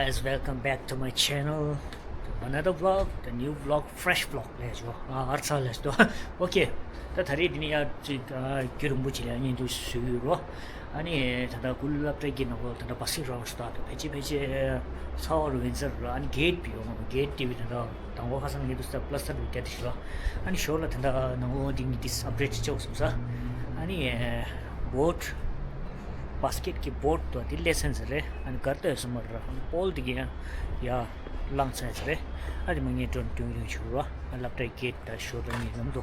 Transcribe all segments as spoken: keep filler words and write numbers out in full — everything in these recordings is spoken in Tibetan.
Guys, welcome back to my channel. Another vlog, the new vlog, fresh vlog. Let's go. ཨ་ཨར་ཚ་let's go. Okay. ད་ད་རེས་འདི་ནས་ཡར་ཅིག་ཨ་རྒྱུན་རིང་པོ་ཅིག་ལ་བརྙན་ཐུང་བཟོས་ཡོད་རོ། ཨ་ནི་ད་ལྟ་ཀུ་ལུ་སློབ་གྲྭའི་གི་ནང་ལོགས་ད་ལྟ་བ་སི་རའུན་ཌི་ད་ད་ཕལ་ཆེར་ཕལ་ཆེར་ཚ་བ་རུ་ཝིན་ཛར་ར། ཨ་ནི་གེ་ཊི་བི་ཡོང་། གེ་ཊི་བི་ད་ལྟ་དང་པོ་ཁ་སང་ངས་འདུག་ས་པ་ལ་སི་ཊར་བུ་བརྒྱབ་དེ་ཞིག་རོ། ཨ་ནི་ཞོར་ལ་ད་ལྟ་ནང་ལོགས་འདི་ངས་འདི་ཨབ་ཌེཊ་ཅིག་བྱེད་དགོས་བསམ་ས། ཨ་ནི་བོཊ་བ་སི་ཀེཊ་གི་བོཊ་དོ་དེ་སླེབས་ཚར་རེད། ཨ་ནི་གར་ལྟ་ཡོད་ས་མ་རེད། ཨ་ནི་པོལ་དེ་གི་ཡང་ཡར་ལངས་ཚར་རེད། ཨ་དེ་མ་ངས་ཌོན་ཌོན་ཌོན་ཞུ་རོགས། ཨ་སློབ་གྲྭའི་གེ་ཊི་ད་ཞོར་ལ་ངས་ནམ་དུ་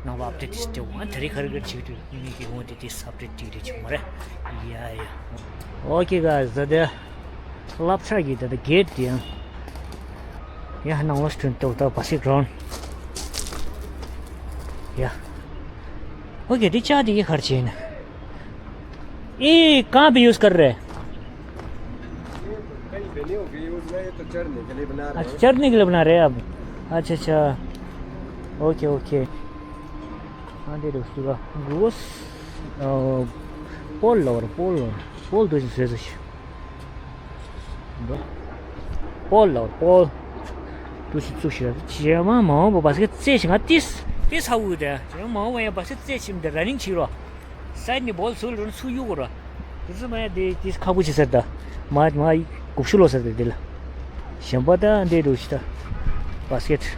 ནང་ལ་ཨབ་ཌེཊ་ཞིག་སྤྲད་འོང་། ཨ་ད་རེས་ག་རེ་ག་རེ་བྱེད་ཀྱི་འདུག་ངས་ཀྱི་འོང་དེ་དེ་ཨབ་ཌེཊ་ཅིག་རེ་བྱུང་བ་རེད། ཡ་ཡ། Okay guys, ད་ལྟ་སློབ་གྲྭ་གི་ད་ལྟ་གེ་ཊི་དེ་ཡང་ཡ་ནང་ལོགས་ཐོན་ཏོག་ད་བ་སི་རའུན་ཌི། ཡ། Okay, འདི་ལྕགས་འདི་གི་ག་རེ་བྱས་ན། ये कहाँ पे यूज़ कर रहे हैं? कहीं पे नहीं होगी यूज़, नहीं तो चढ़ने के लिए बना रहे हैं। अच्छा, चढ़ने के लिए बना रहे हैं आप। अच्छा, अच्छा। Okay, okay. हाँ, दे दो उसको। ग्रोस, अ, पोल लो, पोल लो। पोल दो से से। पोल लो, पोल। དུ་ཞིག་བཙུགས་ཤིག་ར། རྗེས་མ་མ་འོངས་པ་བ་སི་ཀེ་ཊི་རྩེ་ཞིག་ང་ཏིས་ཏིས་ཧ་འུ་དེ། རྗེས་མ་མ་འོངས་པ་ཡང་བ་སི་ཀེ་ཊི་རྩེ་ཕྱིན་དེ་ར་ནིང་བྱེད་རོགས། སའིཌ་ནས་བོལ་ཚུར་ལོན་ཚུར་གཡུག་གོ་ར། དེ་ཚོ་མ་ཡ་དེ་དེ་ཁག་པོ་བྱེད་ཟེར་ད། མ་མ་དགུ་བཅུ་ལོ་ཟེར་ད་དེ་ལ། གཞན་པ་ད་འདྲེ་འགྲོ་ཤི་ད། བ་སི་ཀེ་ཊི་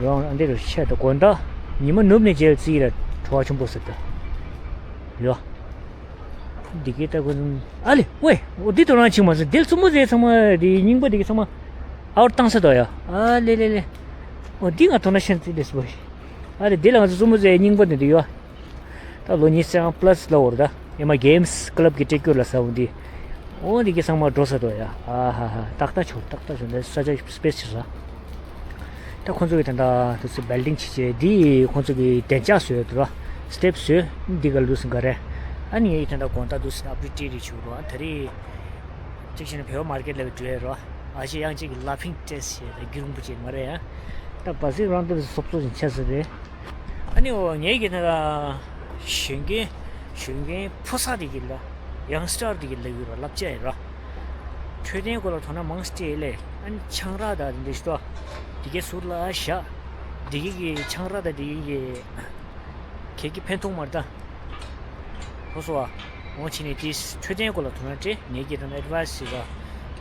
གྲའུན་ཌི་འདྲེ་འགྲོ་ཤི་ཆད་ད། དགོང་དག་ཉི་མ་ནུབ་ནས་མཇལ་རྩིས་ར་བྲོ་བ་ཆེན་པོ་ཟེར་ད། ཡོ། འདི་གའི་ད་ཁོ་ཨ་ལེ་ཝེ། འོ་འདི་དོ་རང་ཆིག་མ་ཟེར་འདིར་བཙུན་མོ་ཟེར་ཚང་མ་དེ་རྙིང་པ་འདི་གའི་ཚང་མ་ཨའུ་ཊི་བཏང་ས་དོ་ཡ། ཨ་ལེ་ལེ་ལེ། འོ་འདི་ང་དོ་ན་ཤན་རྩིས་ལེ་སི་བོ་ཤི། ཨ་ལེ་འདི་ལ་ང་ཚོ་བཙུན་མོ་ཟེར་རྙིང་པ་འདི་འདི་ཡོ། ད་ལོ་ཉི་ཤུ་རྩ་ལྔ་པ་ལ་ས་ལ་འོར་ད་ཨེ་མ་གེམ་སི་ཀ་ལབ་ཀྱི་སྤྲད་སྐྱོར་ལ་ས་འོ་འདི། འོ་འདི་གི་ཚང་མ་འགྲོ་ས་དོ་ཡ། ཨ་ཧ་ཧ། ཏག་ཏག་ཆོག་ཏག་ཏག་ཆོག་འདི་ས་ཆ་སི་པེ་སི་ཆེ་ས། ད་ཁོང་ཚོ་གི་ད་ད་དུ་སི་བེལ་ཌིང་ཆེ་ཆེ་འདི་ཁོང་ཚོ་གི་བདེ་འཇགས་བཟོས་འདུག་ར། སི་ཊེབ་བཟོས་འདི་ག་ལུས་སུ་ག་རེ། ཨ་ནི་ངས་ད་ད་དགོང་དག་དུ་སི་ཨབ་ཌེཊ་རེ་བྱུང་རོ། ད་རེས་གཅིག་བྱས་ན་བོད་མར་ཀེཊ་ལ་བའི་འགྲོ་ཡ་རོ། ཨ་ཅེ་ཡང་གཅིག་གི་ལ་ཕིང་ཏྲེས་ཞེས་ད་རྒྱུན་རིང་པོ་ཅིག་མ་རེད་ཡ། ད་བ་སི་རང་དུ་སོབ་སོབ་ཅིག་ཆགས་ས་རེད། ཨ་ནི་འོ་ངས་ཀྱི་ན་གཞོན་སྐྱེས་གཞོན་སྐྱེས་ཕོ་གསར་དེ་གི་ལ་ཡང་སི་ཊར་དེ་གི་ལ་ཡོད་ར་བསླབ་བྱ་ཡིན་ར། འཕྲོད་བསྟེན་སྐོར་ལ་དོ་སྣང་མང་སྤྲད་ལེ། ཨ་ནི་ཆང་རག་དང་དེ་འདྲ་ཞིག་ཏོ། དེ་གའི་ཟུར་ལ་བཞག་དེ་གའི་གི་ཆང་རག་དང་དེ་གའི་གི་ཁྱེད་ཀྱི་ཕན་ཐོགས་མར་ད། ཧོ་སོ་བ། འོང་ཕྱིན་ནས་དེས་འཕྲོད་བསྟེན་སྐོར་ལ་དོ་སྣང་སྤྲད་ངེད་ཀྱིས་དོ་སྣང་ཨེ་ཌི་ཝའི་སི་ཞིག་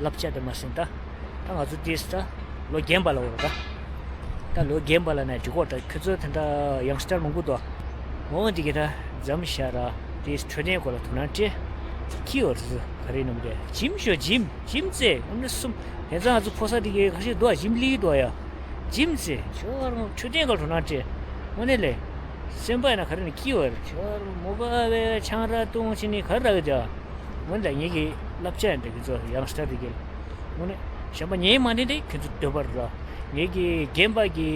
བླ་བྱ་དེ་མ་ཟིན་ད། ད་ང་ཚོ་དེས་ད་ལོ་རྒན་པ་ལ་འོར་ད། ད་ལོ་རྒན་པ་ལ་ན་འགྲིག་གོ་ད་ཁྱོད་ཚོ་ད་ད་ཡང་སི་ཊར་མང་པོ་འདུག་འོང་འདི་གི་ད་འཛམ་ཤ་ར་དེས་འཕྲོད་བསྟེན་སྐོར་ལ་དོ་སྣང་སྤྲད། ཁྱི་འོར་ཟི་ག་རེ་ནམ་རེ་ཇིམ་ཤོ་ཇིམ་ཇིམ་ཙེ་འོ་ནི་གསུམ། དེ་ཚོ་ང་ཚོ་ཕོ་གསར་དེ་གི་ཁ་ཤས་འདུག་ཨ་ཇིམ་ལི་འདུག་ཨ་ཡ། ཇིམ་ཙེ་ཁྱོད་རང་འཕྲོད་བསྟེན་སྐོར་དོ་སྣང་སྤྲད། དངོས་གནས་ལས། སེམས་པ་ཡིན་ན་ག་རེ་ནས་སྐྱིད་བར་ཁྱོད་མོ་ག་བས་ཆང་རག་བཏུང་ཕྱིན་ནས་ག་རེ་རག་གི་འདུག་འོན་ཏེ་ངེད་ཀྱི་བསླབ་བྱ་ཡིན་འདྲ་ཁྱོད་ཚོ་ཡང་སི་ཊར་དེ་གིས། དངོས་གནས་གཞན་པ་ཉན་མ་ཉན་དེ་ཁྱོད་ཚོ་འདོད་པར་ར། ངེད་ཀྱི་རྒན་པ་གི་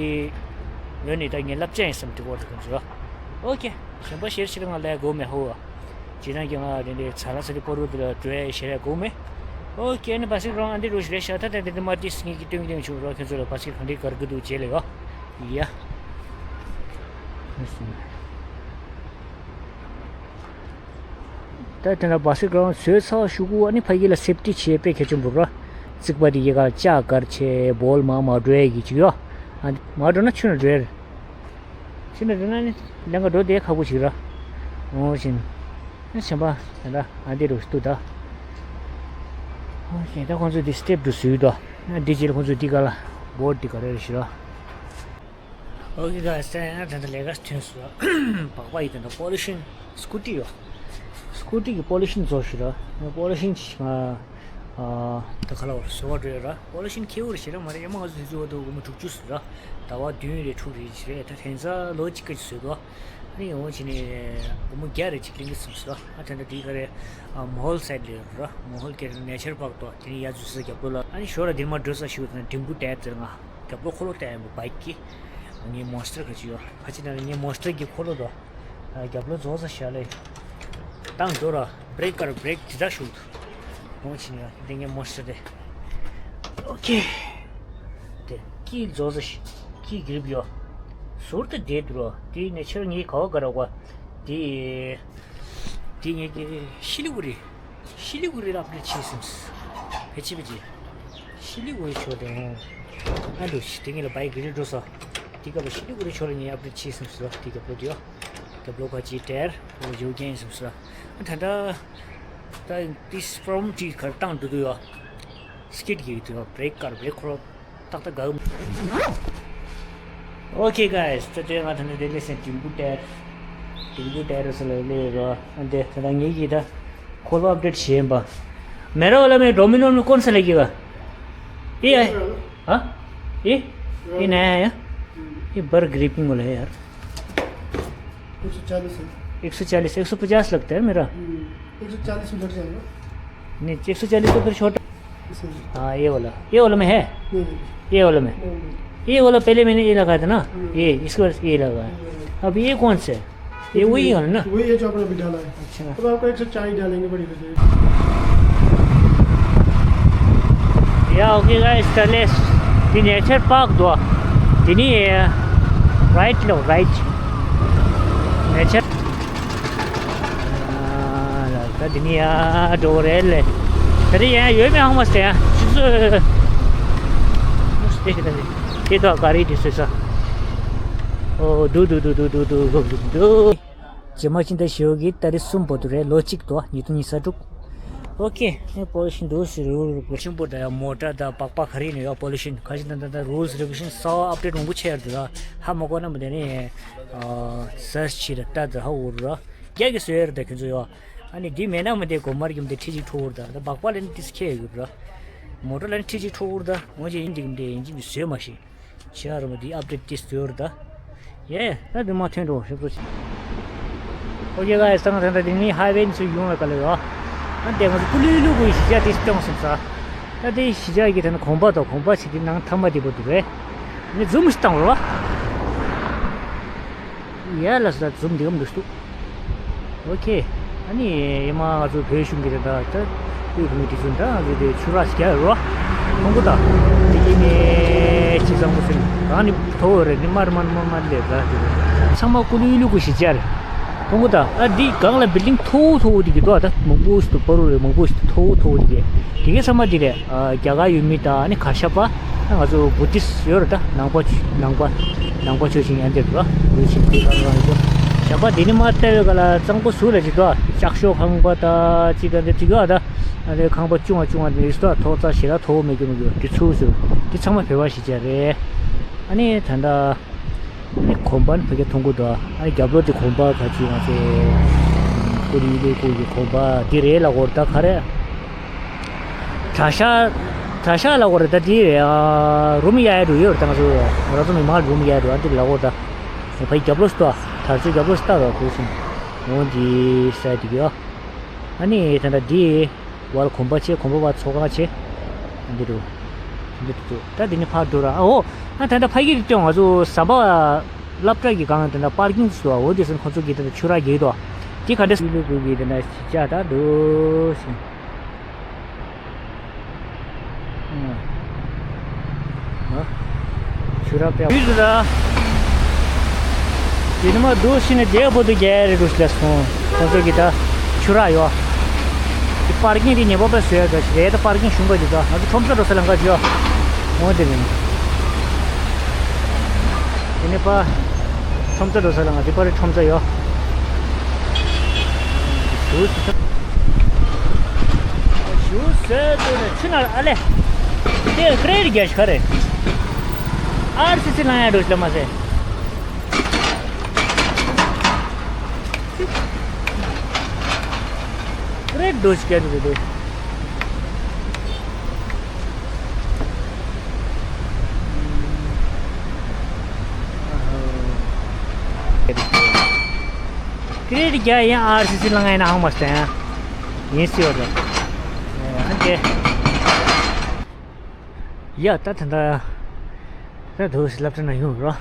ངོས་ནས་ད་ངའི་བསླབ་བྱ་ཡིན་བསམ་འདྲི་གོ་རེད་ཁྱོད་ཚོ། ཨོ་ཁེ། གཞན་པ་ཤེར་ཤེར་ང་ལས་དགོས་མེད་ཧོ། ཇི་ལྟར་ཀྱང་ང་དེ་འདྲའི་ཚ་ལ་ཚ་དེ་སྤོ་རུ་དེ་ལ་འགྲོ་ཡ་ཤེར་ཡ་དགོས་མེད། ཨོ་ཁེ་ནི་བ་སི་རོང་ཨ་འདི་རུ་ཤི་རེ་ཤ་ཐ་ཐ་དེ་འདི་མ་དེ་སི་ངེད་ཀྱི་སྟོན་གྱི་སྟོན་ཆུ་རོ་ཁྱོད་ཚོ་ལ་བ་སི་གང་འདྲའི་གར་གི་འདུག་བྱེད་ལེ་ཡོ། ཡ། ད་དེ་ན་བ་སི་གང་བཟོས་ཚར་ཤུ་གུ་ཨ་ནི་ཕ་གི་ལ་སེབ་ཊི་བྱེད་དཔེ་གལ་ཆེན་པོ་ར། རྩིག་པ་དེ་ཡི་ག་ལྕགས་གར་ཆེ་བོལ་མ་མ་འགྲོ་ཡ་གི་ཅིག་ཡོ། ཨ་མ་འགྲོ་ན་ཆུ་ན་འགྲོ་ཡ་རེད། ཆུ་ན་འགྲོ་ན་ནི་ལན་ག་འགྲོ་དེ་ཁག་པོ་ཞིག་ར། འོ་བཞིན། ཨ་ཆེན་པ་དེ་འདྲ་ཨ་འདི་རུ་ཏུ་ད། ཨོ་ཁེ་ད་ཁོང་ཚོས་འདི་སི་ཊེབ་ཏུ་བཟོས་འདུག་ཨ་འདི་རྗེས་ལ་ཁོང་ཚོས་འདི་ག་ལ་བོར་འདི་ག་རེ་རེ་ཞིག་ར། ཨོ་ཁེ་ག་ས་ཡང་ད་ལྟ་ལས་ཀ་ཐོན་སོང་། སྦག་སྦག་ཡི་དེ་འདྲ་པོ་ལི་ཤིང་སྐུ་ཊི་ཡོད། སྐུ་ཊི་གི་པོ་ལི་ཤིང་བཟོ་ཞིག་ར། པོ་ལི་ཤིང་ཞིག་ང་ཨ་ད་ག་ལ་བར་བཟོ་བ་འགྲོ་ཡོད་ར། པོ་ལི་ཤིང་ཁེ་བོར་ཞེ་དྲག་མ་རེད། ཡ་མ་ང་ཚོ་དུས་ཚོད་བར་དུ་སྒོར་མོ་དྲུག་ཅུ་ཟིན་ར། ཟླ་བ་བདུན་རེ་དྲུག་རེ་ཞིག་རེད། ད་དེང་སང་ལོ་གཅིག་ཀ་ཅིག་བཟོས་འདུག་ཨ་ནི་ཡོང་བྱས་ནས་སྒོར་མོ་བརྒྱ་རེ་གཅིག་ལེན་གྱི་སོང་ཟེར། ཨ་དེ་འདྲ་དེའི་ག་རེ་ཨ་མོ་ཧོལ་སའིཌ་ལ་ཡོད་ར། མོ་ཧོལ་གྱི་ནེ་ཆར་པག་ཏོ་དེ་ནས་ཡར་འཛུལ་ས་རྒྱབ་ལོགས་ལ། ཨ་ནི་ཞོར་ལ་དེ་མར་འགྲོ་ས་ཞིག་ཡོད་ན་འགྲིམ་བུ་བསྡད་ཟེར། ང་རྒྱབ་ལོགས་འཁོར་ལོ་བསྡད་ཡོད་པ་བའིཀ་གི། ངའི་མོན་སི་ཊར་ག་ཅིག་ཡོད། ཕ་ཆེ་ན་ངའི་མོན་སི་ཊར་གྱི་འཁོར་ལོ་དོ། རྒྱབ་ལོགས་རྫོགས་ས་ཞག་ལས། བཏང་འགྲོ་ར། བྷི་རེག་ཀར་བྷི་རེག་དེ་དག་ཞུགས་འདུག་འོང་ཕྱིན་ཡ་དེ་ངའི་མོན་སི་ཊར་དེ། ཨོ་ཁེ། དེ་ཀི་རྫོགས་ས་ཞིག་ཀི་གི་རིབ་ཡོད། ཟུར་དུ་བསྡད་འདུག་རོ། དེ་ནས་ཕྱིར་ངའི་ག་བ་ག་ར་བ། དེ། དེ་ངའི་གི་ཤི་ལི་གུ་རི། ཤི་ལི་གུ་རི་ལ་ཨབ་ཌེཊ་བྱས་སོང་། ཕལ་ཆེར་ཕལ་ཆེར། ཤི་ལི་ཝུ་རི་ཕྱོགས་དེ་ཧོ། ཨ་འདུག་ཤི་དེ་ངེད་ལ་བའི་གི་རི་འགྲོ་ས། དེ་སྐབས་ཤི་ལི་ཝུ་རི་ཕྱོགས་ལ་ངས་ཨབ་ཌེཊ་བྱས་སོང་ཟེར་བ་དེ་སྐབས་ལོ་དེ་ཡོ། སྐབས་ལོ་ཁ་ཅིག་དྲེར་ཨོ་ཡོ་རྒྱན་སོང་ཟེར་བ། ད་ད་ད་དེ་སྤྲོམ་ཅིག་གར་བཏང་འགྲོ་དུ་ཡོ། སྐིད་གི་དུ་ཡོ་བྷི་རེག་གར་བྷི་རེག་ཁོ་རོ་ཏག་ཏག་ག་ཨོ་ཁེ་གྷའི་སི། ད་དེ་ང་ད་ནི་དེ་ལས་སེ་ཏིང་པུ་དྲེར། ཏིང་པུ་དྲེར་སོ་ལ་ལས་རོ། ཨ་འདི་ད་ད་ངེད་ཀྱི་ད། खोलो अपडेट शेम बा। मेरा वाला में डोमिनो में कौन सा लगेगा? ये है। हाँ? ये? ये नया है यार। ये बर ग्रिपिंग वाला है यार। एक सौ चालीस है। एक सौ चालीस, एक सौ पचास लगता है मेरा। हम्म, एक सौ चालीस में लग जाएगा। नहीं, एक सौ चालीस तो फिर छोटा। इसमें। हाँ, ये वाला, ये वाला में है। नहीं, नहीं। ये वाला में। नहीं, नहीं। ये वाला पहले मैंने ये लगाया था ना। हम्म। ये इसके बाद ये लगाया। हम्म। अब ये कौन सा है? ये वही है ना? वही है जो आपने अभी डाला है। अच्छा। अब आपको एक सौ चालीस डालेंगे, बड़ी हो जाएगी। ཡ་ཨོ་ཁེ་གྷའི་སི། ད་ལས་འདི་ནེ་ཆར་པཱརྐ་འདུག་ཨ། འདི་ནི་རའིཊ་ལོ་རའིཊ། ནེ་ཆར། ཨ་ལ་ད་འདི་ནི་ཡ་འགྲོ་རེད་ལེ། ད་རེད་ཡ་ཡོད་མེད་ཧང་མ་སྟེ་ཡ་ཤི་སུ། དེ་དོ་ག་རེ་འདི་སོས་ས། ཨོ་དུ་དུ་དུ། རྗེས་མ་ཕྱིན་ད་ཞེའོ་གི་ཏ་རིག་གསུམ་བར་དུ་རེད། ལོ་གཅིག་ཏོ་ཉིས་སྟོང་ཉི་ཤུ་རྩ་དྲུག་ཨོ་ཁེ། ངས་པོ་ལི་ཤིང་འདུག་ཟེར་རུ་རུ་རུ་ཆེན་པོ་ད་ཡང་མོ་ཊ་ད་པགས་པ་ག་རེ་ནས་ཡོད། པོ་ལི་ཤིང་ཁ་ཤས་ད་ད་ད་རུལ་སི་རེ་གུ་ལེ་ཤིན་གསར་པ་ཨབ་ཌེཊ་མང་པོ་ཆེ་ཡར་འདུག་ད། ཧ་མ་གོ་ན་མི་དེ་ནས་སར་ཆི་ཆི་ར་ལྟ་ད་ཧ་འུར་ར་རྒྱ་གི་བཟོས་ཡར་ད་ཁྱོད་ཚོ་ཡོད། ཨ་ནི་འདི་མེད་ན་མི་དེ་གོ་མར་གྱི་མི་དེ་ཁྲི་གཅིག་འཕྲོ་འུར་ད། ད་པགས་པ་ལེན་ཏིས་ཁེ་ཡོད་ར། མོ་ཊ་ལེན་ཁྲི་གཅིག་འཕྲོ་འུར་ད། འོན་ཀྱང་ཡིན་འདི་གི་མི་དེ་ཡིན་གཅིག་མི་བཟོས་མ་ཤེས། ཤར་མ་དེ་ཨབ་ཌེཊ་ཏིས་ཡོད་རེད་ད། ཡེ། ད་དུ་མ་ཐོན་འགྲོ་ཞིབ་ཏུ་ཆེ། ཨོ་ཡེ་ག་ཡེ་སང་ད་ད་དེ་ནི་ཧའི་ཝེ་ཚུ་ཡོང་བའི་སྐབས་ལ་ཡོད། ཨ་དེ་ང་ཚོ་ཀུ་ལུ་ལུ་གུ་ཡི་གཞིས་ཆགས་དེ་སྐྱོང་སོང་ས། ད་དེ་གཞིས་ཆགས་ཀྱི་ད་ནི་གོམ་པ་དང་གོམ་པ་ཞིག་གི་ནང་ཐ་མ་དེ་པོ་འདུག་རེད། ནི་ཛུམ་ཞིག་བཏང་རོགས། ཡ་ལ་ས་ཛུམ་འདི་གམ་འདུག་སྟུ། ཨོ་ཁེ། ཨ་ནི་ཡེ་མ་ང་ཚོ་བོད་གཞུང་གི་རེད་ད། ད་དབུས་བོད་མིའི་སྒྲིག་འཛུགས་ད་ང་ཚོ་དེ་ཆུ་རགས་ཤིག་རྒྱག་ཡོད་རོ། ཁོང་ཁུ་ད་དེ་གི་ནས་ཅི་བཟང་པོ་ཟིན་གང་ནི་མཐོ་བོ་རེད། ནི་མར་མར་མར་མར་ལས་ར་དེ་རེད། ཚང་མ་ཀུ་ལུ་ལུ་གུ་ཞིག་རྒྱག་རེད། ཁོང་ཁུ་ད་ཨ་འདི་གང་ལ་བིལ་ཌིང་མཐོ་བོ་མཐོ་བོ་དེ་གི་དོ། ད་མང་པོ་ཞིག་ཏུ་པ་རུ་རེད། མང་པོ་ཞིག་ཏུ་མཐོ་བོ་མཐོ་བོ་དེ་གི་དེ་གི་ཚང་མ་དེ་རེད། རྒྱ་གར་ཡུལ་མི་དང་ཨ་ནི་གར་ཞབས་པ། ང་ཚོ་བུ་ཏིས་ཡོད་རེད་ད། ནང་པ་ཆོས་ནང་པ་ནང་པ་ཆོས་ཤིག་ཡང་དེ་རེད་བ། བུ་ཤིག་དེ་གང་གང་ཡོད། ཞབས་པ་དེ་ནི་མ་ལྟ་བའི་ག་ལ་གཙང་པོ་ཟུར་ལ་ཅིག་ཏོ། ལྕགས་ཤོག་ཁང་པ་ད་ཅིག་ག་འདི་ཅིག་ཡོད་ད། ཨ་ནི་ཁང་པ་ཆུང་བ་ཆུང་བ་འདི་ཡོད་ད། ཐོག་རྩ་ཞེ་དྲག་མཐོ་བོ་མེད་རྒྱུ་མི་དགོས། དེ་ཚུགས་ཟེར་དེ་ཚང་མ་བོད་པ་ཞིག་བྱས་རེད། ཨ་ནི་ད་ལྟ། ཨ་ནི་གོམ་པ་ནི་ཕ་གི་མཐོང་གི་འདུག་ཨ་ནི་རྒྱབ་ལོགས་དེ་གོམ་པ་ག་ཅིག་ང་ཚོ་ཀུ་རི་ལེ་ཀུ་གི་གོམ་པ་འདི་རེད་ལ་གོར་ད་ག་རེ། གྲྭ་ཤག་གྲྭ་ཤག་ལ་གོར་ད་འདི་རེད། ཨ་རུམ་གཡར་འགྲོ་ཡོད་རེད་ད། ང་ཚོ་ང་རང་ཚོ་མི་མང་རུམ་གཡར་འགྲོ་ཨ་འདི་ལ་གོར་ད། ཕ་གི་རྒྱབ་ལོགས་སུ་ད་དར་ཚོད་རྒྱབ་ལོགས་སུ་ལྟ་རོགས་གོ་སོང་། འོ་འདི་ས་འདི་གི་ཨ། ཨ་ནི་ད་ལྟ་འདི། བར་གོམ་པ་ཆེ། གོམ་པ་བར་ཚོགས་ཁང་ཆེ། འདི་རུ། འདི་རུ་འདུག་ད་འདི་ནི་ཕར་འགྲོ་ར། ཨ་འོ། ཨ་ད་ལྟ་ཕ་གི་རི་སྟོན་ང་ཚོ་ཟམ་པ་སློབ་གྲྭ་གི་སྒང་ད་ལྟ་པར་ཀིང་སུ་འོ་འདི་སེ་ཁོ་ཚོ་གི་ད་ལྟ་ཆུ་རགས་རྒྱག་འདུག་འདི་ག་འདྲ་སུ་ལུ་གུ་གི་ད་ལྟ་ཤི་ཅག་ད་འདུག་ཞིང་། ཆུ་རགས་པས་དུས་སུ་ད། དེ་ནི་མ་འདུག་ཕྱིན་ནས་རྒྱལ་པོ་དུ་རྒྱལ་རེ་རུ་ལ་སོང་། ཁོ་ཚོ་གི་ད་ཆུ་རགས་ཡོད། དེ་པར་ཀིང་དེ་ཉེ་པོ་པས་བཟོས་ཡོད་ད་ཞིག་རེད། ད་པར་ཀིང་ཞུང་པ་ཞིག་ད་ང་ཚོ་ཁྲོམ་ས་འགྲོ་ས་ལ་འགའ་ཞིག་ཡོད། འོ་དེ་རེད། དེ་ནི་པ་ཁྲོམ་ས་འགྲོ་ས་ལ་ང་དེ་པར་ཁྲོམ་ས་ཡོད། ཞུ་ཞུ་ཟེར་དུས་ནས་ཆུ་ནང་ཨ་ལེ། དེ་ཀི་རེ་ཊི་རྒྱག་ཤ་རེད། ཨར་སི་སི་ལང་ཡ་འགྲོ་ཤ་མ་ཟེར། ཀི་རེ་ཊི་འགྲོ་ཤ་རྒྱག་འགྲོ་རེད། ཀི་རེ་ཊི་རྒྱག་ཡིན། ཨར་སི་སི་ལང་ཡ་ན་ཧང་མ་སྟན་ཡིན་སི་ཡོད་རེད། ཨ་ནི་ཡ་ད་ད་ད་ད་དུ་སློབ་གྲྭ་ན་ཡོང་རོགས།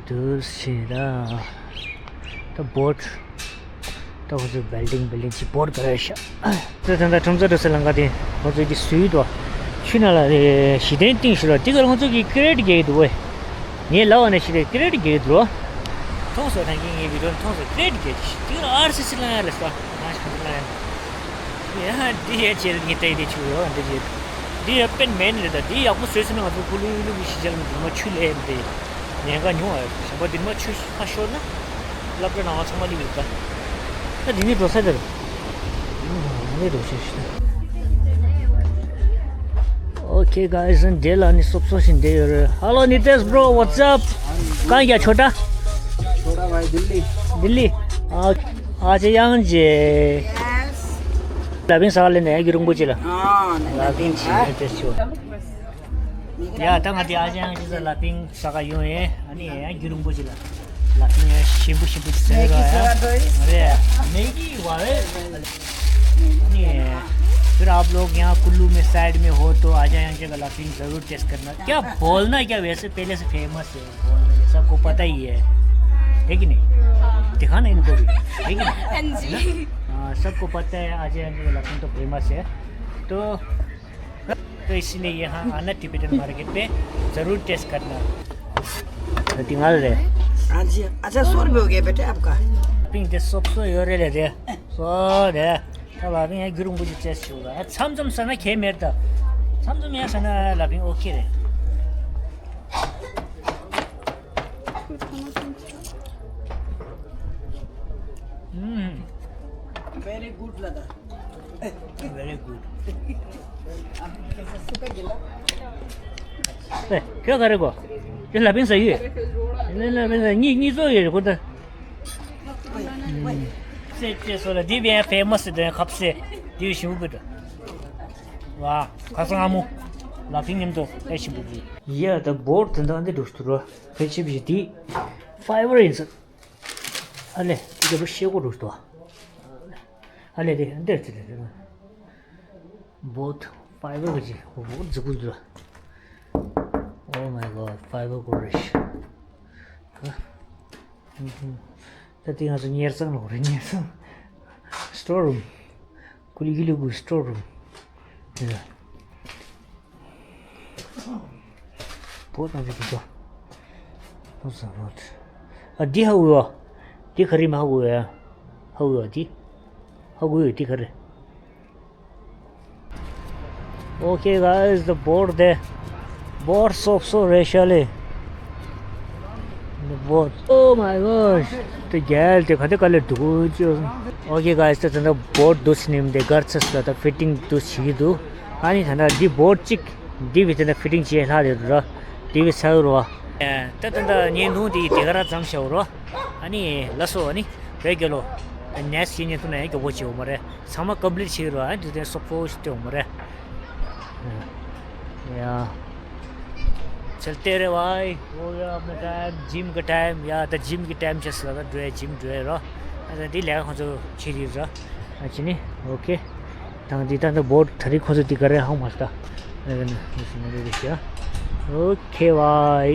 དུ་ཕྱིན་ར། ད་བོཊ། ད་ཁོ་ཚོའི་བིལ་ཌིང་བིལ་ཌིང་ཅིག་བོཊ་ག་རེ་ཤག་ད་ད་ད་ཁྲོམ་ས་འགྲོ་ས་ལམ་ཁ་དེ་ཁོ་ཚོའི་གི་སུའི་དོ། ཆུ་ནང་ལ་གཞི་རྟེན་བཏིང་ཞིག་ལ་དེ་གར་ཁོ་ཚོའི་གི་ཀི་རེ་ཊི་རྒྱག་གི་འདུག་བས། ངས་ལབ་པ་ནས་ཤི་རེ་ཀི་རེ་ཊི་རྒྱག་གི་འདུག་མཐོང་སོང་། ད་གིན་ངའི་བི་ཌིའོ་མཐོང་སོང་། ཀི་རེ་ཊི་རྒྱག་གི་ཤི་དེ་གར་ཨར་སི་སི་ལ་ཡ་རེད་ས། ང་ཞིག་ལ་ཡ། ཡ་འདི་ཡ་ཆེ་ངས་ད་ཡི་དེ་ཆུ་ཡོད་འདི་རེད། འདི་ཡང་དཔེ་མེད་ནི་རེད། ད་འདི་ཡག་པོ་བཟོས་ཟིན་ན་ང་ཚོ་ཀུ་ལུ་ཀུ་ལུ་གི་གཞིས་ཆགས་ལ་འདི་མ་ཆུ་ལས་འདི་ཉེན་ཁ་ཉུང་བ་རེད། གཞན་པ་འདི་མ་ཆུ་ཁ་ཤོར་ན་སློབ་གྲྭ་ནང་ཚང་མ་སླེབས་ཡོད་ད། ད་འདི་ནི་འགྲོ་ས་རེད། འདི་ནི་འགྲོ་ས་རེད། Okay, guys, and Dela ni sop so shin de. Hello, Nitesh bro, what's up? कहाँ गया छोटा? छोटा भाई दिल्ली। दिल्ली? आज, आज यहाँ जे। Yes. लबिन साल ने गिरुंग बुझिला। हाँ, लबिन जी, Nitesh bro। ཡ་ད་ང་དེ་ཨ་ཅང་ཅི་ཟེར་ལ་ཕིང་ས་ག་ཡོང་ཡེ། ཨ་ནི་ཡ་རྒྱུ་རིང་པོ་ཅི་ལ་ལ་ཕིང་ཡ་ཞིམ་པོ་ཞིམ་པོ་ཅི་ཟེར་ར་ཡ་རེད། मैगी वाले। नहीं, फिर आप लोग यहाँ कुल्लू में साइड में हो तो आ जाए, यहाँ जगह लाफिंग जरूर टेस्ट करना। क्या बोलना, क्या वैसे पहले से फेमस है, बोलना ये सबको पता ही है, है कि नहीं? दिखाना इनको भी, है कि नहीं? हाँ जी। हाँ, सबको पता है, आ जाए, यहाँ जगह लाफिंग तो फेमस है। तो तो इसलिए यहाँ आना, टिबेटन मार्केट पे जरूर टेस्ट करना। टिंगल रे। हाँ जी। अच्छा, सौ रुपये हो गए बेटे आपका। पिंक दे सब सौ यो रे ले दे। सौ रे। तब अभी यहाँ गिरुंग बुझे टेस्ट होगा। छम छम सना खे मेर ता। छम छम यहाँ सना लबिंग ओके रे। हम्म। Very good लगा। Very good। ए, क्या करेको? त्यो लापिङ सही है। ले लापिङ सही। नि नि जो ये को त। से से सोला दिव्या फेमस दे खप से। दिव्या शिव बुद। वा, खसंग आमु। लापिङ निम तो ए शिव बुद। या त बोर्ड तंदा दे दोस्तुरो। फेचिप जिति। फाइबर इन्स। अले, त्यो रो शेको दोस्तुरो। अले दे, अंदर चले दे। बहुत फाइबर का जी, वो बहुत जबरदस्त। Oh my God, फाइबर को रश। हाँ? हम्म। तो तीन हजार नियर संग लोग रे, नियर संग। Store room. कुली कुली को स्टोर रूम। या। बहुत मजे की तो। बहुत जबरदस्त। आ, दी हा हुआ। दी खरी मा हुआ। हा हुआ दी। हा हुआ दी खरी। Okay, guys, the boat there. Boat so so racially. The boat. Oh my gosh. The girl, the kade kale dugu. Okay, guys, the the boat dus nim de gar chas the fitting dus chi du. Ani thana di boat chik di bi the fitting chi la de ra. Di bi sa ro. Ta ta ta ni nu di de gar zam sha ro. Ani la so ani. Be ge lo. Next ni tu na ge bo chi o mare. ཚང་མ་ཀམ་པི་ལིཊ་བྱེད་རོགས། ཨ་འདི་དེ་སོག་པོ་ཞིག་སྟོན་མོ་རེད། ཡ། चलते रहे भाई, हो गया अपना time, gym का टाइम। या, ད་ཇིམ་གི་ཊའིམ་ཆགས་སོང་། ད་འགྲོ་ཡ། ཇིམ་འགྲོ་ཡ་རོ། ཨ་ད་འདི་ལས་ཁོང་ཚོ་བྱེད་རིགས་རོ། ཨ་ཅི་ནི། ཨོ་ཁེ། དང་འདི་ད་ད་བོ་ཊི་ད་རིང་ཁོང་ཚོ་འདི་ག་རེ་ཧང་མ་སྟ། ཨ་ནི་ཨོ་ཁེ་བའི།